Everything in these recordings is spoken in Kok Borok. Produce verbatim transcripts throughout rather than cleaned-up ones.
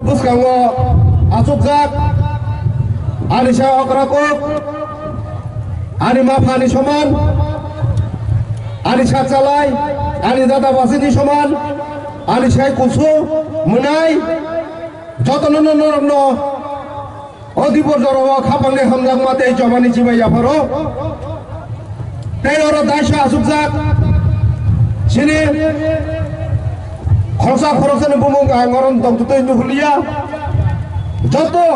Bwskango achukjak ani sa okra kok, ani maphani soman, ani sakchalai, ani dada basini soman, ani sai kusu mwnai, jotono norokno o dibor jorao khapangni hamjakma tei chobani chibai yapharo. Tei oro daisa asukjak chini khoroksa khoroksani bumung ang oro tongtwtwi nuhurliya. Joto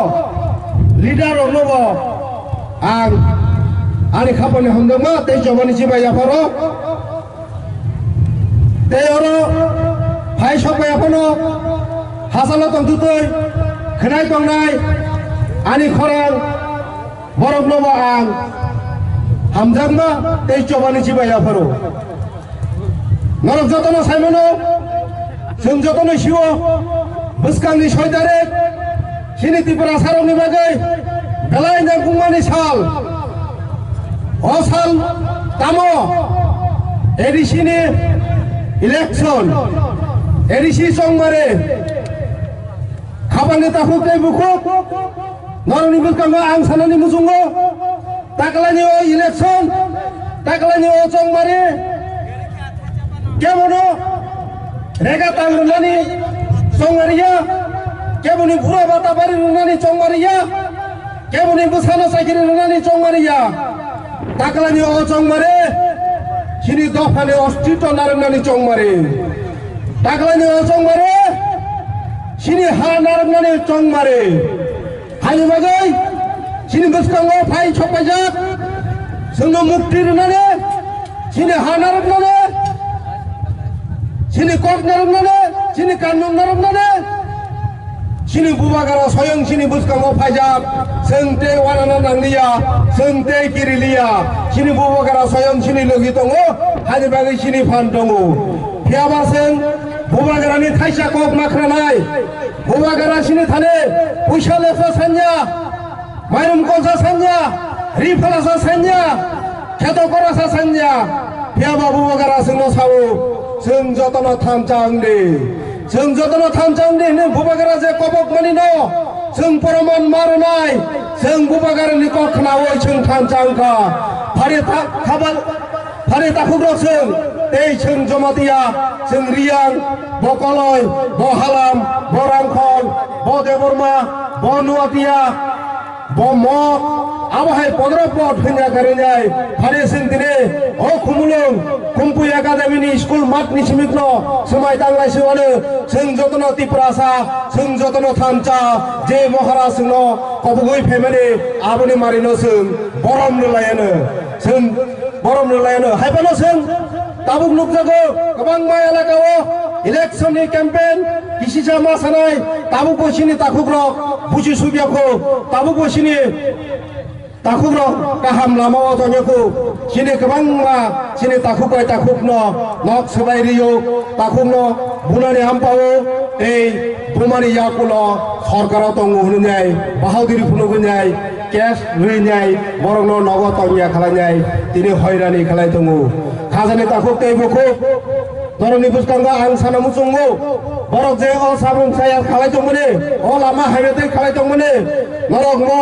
leader rokno bo ang ani khapangni hamjakma tei chobani chibai yapharo. Tei oro phai sokbai aphano hasalo tongtwtwi khwnai tongnai ani khorang borokno bo ang hamjakma tei chobani chibai apharo. Norok jotono saimano, chwng jotono sio, bwskangni soi tarik, chini Tiprasarokni bagwi belai nangkukmani sal. O sal tamo A D C ni election, A D C chongmare, khapangni takhuk tei bukhuk, norokni bwskango ang sanani muchungo, taklani o election, taklani o chongmare, kebono rega tang rwnani chongmariya, keboni bura bata bari rwnani chongmariya, keboni bwsano chakiri rwnani chongmariya. Taklani o chongmare, chini dophani ostito narwknani chongmare. Taklani o chongmare, chini ha narwknani chongmare. Haini bagwi chini bwskango phai sokpaijak, chwngno mukti rwnani, chini ha narwknani, chini kok narwknani, chini kanmung narwknani, chini bubagara soyong chini bwskango phaijak, chwng tei wanana nangliya, chwng tei kiriliya, chini bubagara soyong chini logi tongo, haini bagwi chini phan tongo. Phiyaba chwng bubagarani thaisa kok ma khwnanai, bubagara chini thani puisa lesa sanya, mairum kolsa sanya, ri phalasa sanya, kheto korasa sanya, phiyaba bubagara chwngno sao, chwng jotono thansa wngdi. Chwng jotono thansa wngdi hwnwi bubagara je kobokmanino chwng poroman ma rwnai, chwng bubagarani kok khnaui chwng thansa wngkha. Phari tha-, khabal, phari takhukrok chwng, tei chwng Jamatia, chwng Riyang, bo Koloi, bo Halam, bo Rangkhol, bo Debbarma, bo Nuatia, bo Mok, abo hai pondro pot hwnja karinai, phari chwng tini o Khumulwng, Khumpui Academy ni school mat ni simikno swmai tanglai se wano, chwng jotono Tiprasa, chwng jotono thansa, je Maharaj chwngno kobogwi phaimani, aboni marino chwng borom rwlaiano, chwng borom rwlaiano. Hai phano chwng tabuk nukjago, kwbangma elaka o election ni campaign kisisa ma sanai, tabuk bo chini takhukrok buchi subya kho, tabuk bo chini takhukrok kaham lama o tongya kho, chini kwbangma chini takhuk bai takhukno nok swbai rio, takhukno bunani hampao tei bumani yakulo sorkaro tongo hwnwi nai, bahadur phunugwi nai, cash rwi nai, borokno nogo tongya khalai nai, tini hoirani khalai tongo. Khajani takhuk tei bukhuk, norokni bwskango ang sana muchungo, borok je o samung saya khalai tongmani, o lama hamya tei khalai tongmani, norok mo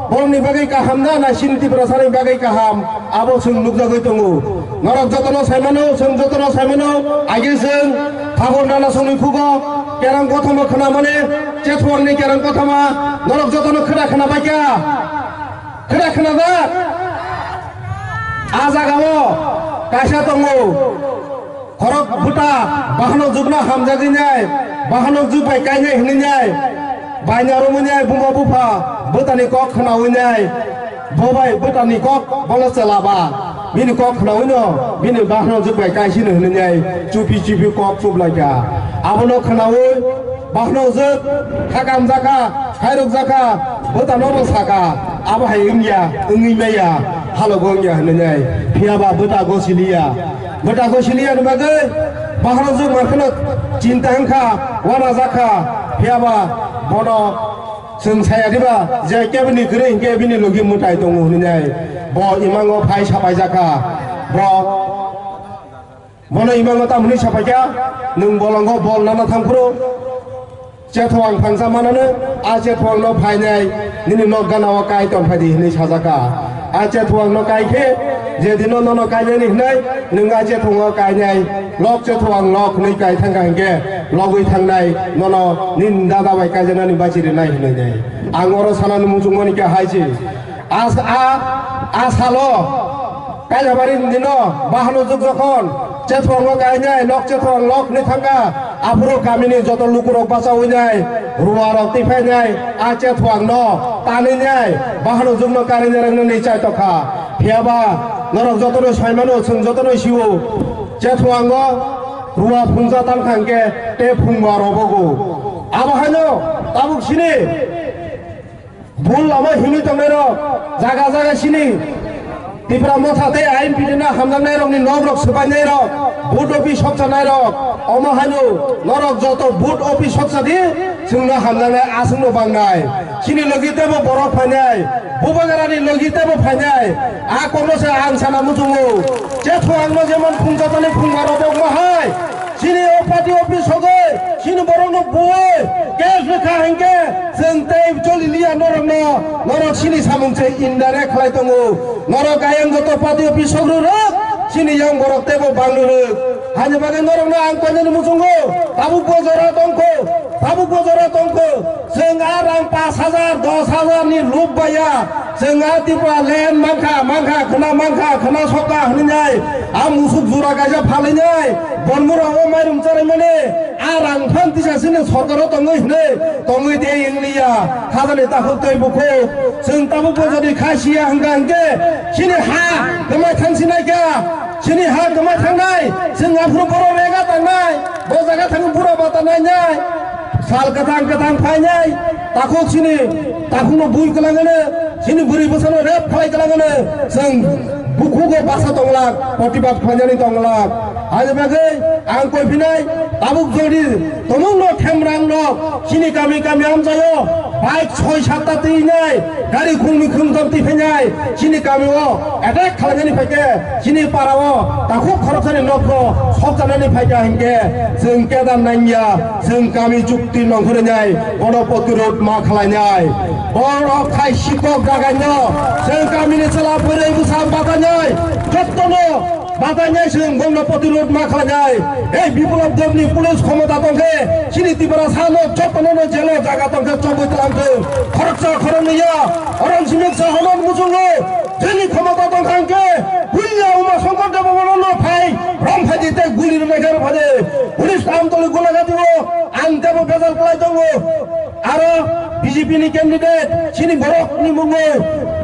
borokni bagwi kaham na, na chini Tiprasani bagwi kaham, abo chwng nukjagwi tongo. Norok jotono saimano, chwng jotono saimano, age chwng Thakur Nana Songni khugo kerang kothoma khwnamani, Chethuarni kerang kothoma, norok jotono khwna khwna baikha. Khwna khwnajak? A jagao kaisa tongo. Khorok bwta bahano jukno hamjagwi nai, bahano juk bai kainai hwnwi nai, baina romwi nai, buma bupha bwtani kok khwnawi nai, bo bai bwtani kok bono chwla ba, bini kok khwnawino bini bahano juk bai kaisino hwnwi nai, chupi chupi kok chuplaikha. Abono khwnawi bahno jwk hakam jakha, khairok jakha, bwtano bo sakha, abo hai wngya, wngwi maya, halogo wngya hwnwi nai. Phiyaba bwta gosiliya, bwta gosiliya ni bagwi bahno jwk mankheno chinta wngkha, wana jakha, phiyaba bono chwng saya diba je kebini kwrwi hinkhe bini logi mwtai tongo hwnwi nai. Bo imango phai sapai jakha, bo Bono imango tamo hwnwi sapaikha, nwng bolongo bol nana thangphuru, Chethuang phangsa manano, a chethuang no phainai, nini nok gana o kai tong phai di hinui sajaka. A chethuang no kai khe, je dino nono kainani hinai, nwng a chethuang o kainai, lok chethuang lok hinui kai thangkha hinkhe, logwi thangnai, nono nini dada bai kaijaknani bachi rinai hinui nai. Ang oro sanani muchungmani khe hai se. A, a, a salo, Kailabari ni dino, bahano jwk jokhon, chethuang o kainai, lok chethuang lok hinui thangkha, aphuru kamini joto lukurok bachawi nai, ruarok twi phainai, a chethuang no tanwi nai, bahano jwk no karwi nai rwngni chai tokha. Phiyaba, norok jotono saimano, chwng jotono sio, chethuang o rua phungsa tang thangkhe, tei phungba robogo. Abo haino, tabuk sini, Bul lama himwi tongnairok, jaga jaga sini Tipra Motha tei I N P T no hamjaknairokni nokrok swbainairok, vote office sokchanairok, omo haino norok joto vote office sokcha di, chwngno hamjaknai aswkno bangnai. Chini logi teibo borok phainai, Bubagrani logi teibo phainai, a kokno se ang sana muchungo. Chethuangno jemon phungjatani phungmarok bokma hai, Chini o party office sogwi, chini borokno buwi, case rwkha hinkhe, chwng tei choli liya norokno, norok chini samung se indirect khlai tongo. Norok ayang joto party office sogwi rwk, chini yang borok teibo bangwi rwk. Hani bagwi norokno ang koinani muchungo, tabuk bo jora tongkho, tabuk bo jora tongkho. Chwng a rang pash hajar, dos hajar ni lub baiya. Chwng a Tripura land mankha, mankha, khwna mankha, khwna sokha hwnwi nai. A musuk jura kaisa phalwi nai. Bormura o mairum charaimani. A rang phan tisa chini sorkaro tongwi hwnwi, tongwi de wngliya. Khajani takhuk tei bukhuk. Chwng tabuk bo jodi kha siya hwnkha hwnkhe chini ha kwmai thang sinai kha. Chini ha kwmai thangnai. Chwng aphuru borok rega tangnai. Bo jaga thangwi bura bata nainai. Sal kwthang kwthang phainai, takhuk chini takhukno bui kwlangano, chini bwrwi bwsano rep khlai kwlangano, chwng bukhugo basa tonglak, protibad khlainani tonglak. Ani bagwi ang koi phinai, tabuk jodi tomungno khemrang rok chini kami kami amchaio bike soi satta twi nai, gari khungni khungtham twi phainai, chini kamio attack khlainani phaikhe, chini parao takhuk khoroksani nokno sokchanani phaikha hinkhe, chwng kedar nangya. Chwng kami chukti nongkhornai, bono protirod ma khlainai. Borok khai sikok dagaino, chwng kamini chwla bwrwi bwsa batainai, jottono batainai chwng bono protirod ma khlainai. Ei Biplab Debni police khomota tongkhe, chini Tiprasano jottono no jelo jaga tongkhe chobwi tlang thung. Khoroksa khoroknwi ya, oron simik sa honon muchungo, jeni khomota tongkha hwnkhe, puila Uma Shankar Debbarmano no phai, rom phaidi tei guli rwmai khe rw phaidi. Police Amtoli Golaghati o ang tebo bejal kwlai tongo. Aro B J P ni candidate chini borok ni mungo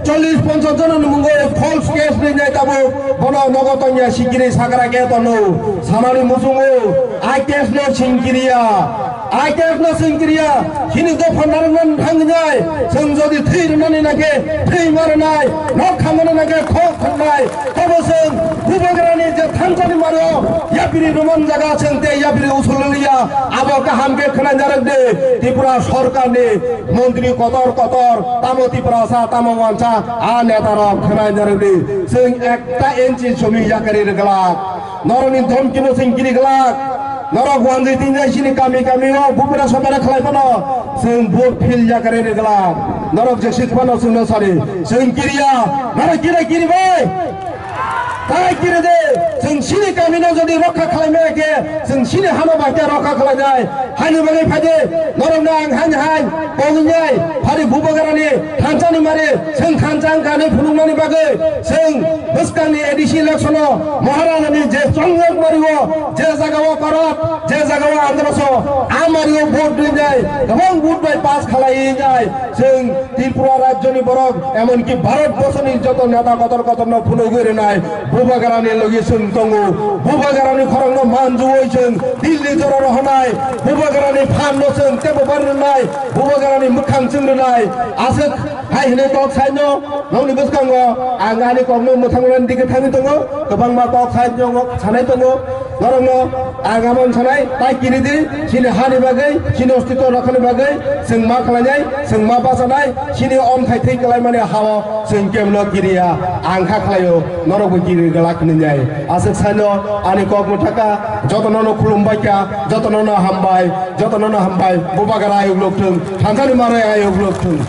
chollish ponchash jona ni mungo false case rinai tabuk bono nogo tongya sikiri sakra khe tono sanani muchungo a case no singkiriya. A case no singkiriya, chini dopha narwkna thangnai, chwng jodi thwi rwnani nangkhe thwi ma rwnai, nok khamani nangkhe khok khangnai, tobo chwng Bubagrani je thansani mario, yapiri rwman jaga chwng tei yapiri usul liya, abo kaham khe khwnai narwk de, Tripura sorkarni montri kotor kotor, tamo Tiprasa, tamo wansa, a netarok khwnai narwk de, chwng ekta inchi jumi yakari rwglak, norokni dhomkino chwng kiri glak. Norok wanjwi tinjai chini kami kami o bubura sobera khlai phano chwng vote phil yakare rwgla. Norok jeksik phano chwngno sari chwng kiriya. Norok kira kiri bai. Tai kiri de chwng chini kami no jodi rokha khlai maya khe chwng chini hano bai khe rokha khlai nai. Hani bagwi phai de norok no ang han han kong nai phari bubagrani thansa ni mari chwng thansa ang kani phunukmani bagwi chwng bwskangni A D C election o Maharajani je chongjak mario, je jagao korot, je jagao androso, a mario vote rinai, kwbang vote bai pass khalai nai. Chwng Tripura rajyoni borok, emonki Bharat borshoni joto neta kotor kotorno phunugwi rinai, Bubagrani logi chwng tongo, Bubagrani khorokno manjuwi chwng Delhi jora rohonai, Bubagrani phanno chwng tebo bar rinai, Bubagrani mwkhang chwng rinai. Aswk hai hwnwi kok saino nokni bwskango ang ani kokno mwthangmani dike thangwi tongo, kwbangma kok saino sanai tongo. Norokno ang amon sanai tai kiri di, chini hani bagwi, chini ostitw rakhani bagwi chwng ma khlainai, chwng ma bachanai, chini omthai thwi kwlaimani hao chwng kemno kiriya, ang kha khlaio, norokbo kiri glak hwnwi nai. Aswk saino ani kok mwthaka, jotono no khulumbai kha, jotono no hambai, jotono no hambai, bubagra ayuk lok thung, thansani marai ayuk lok thung.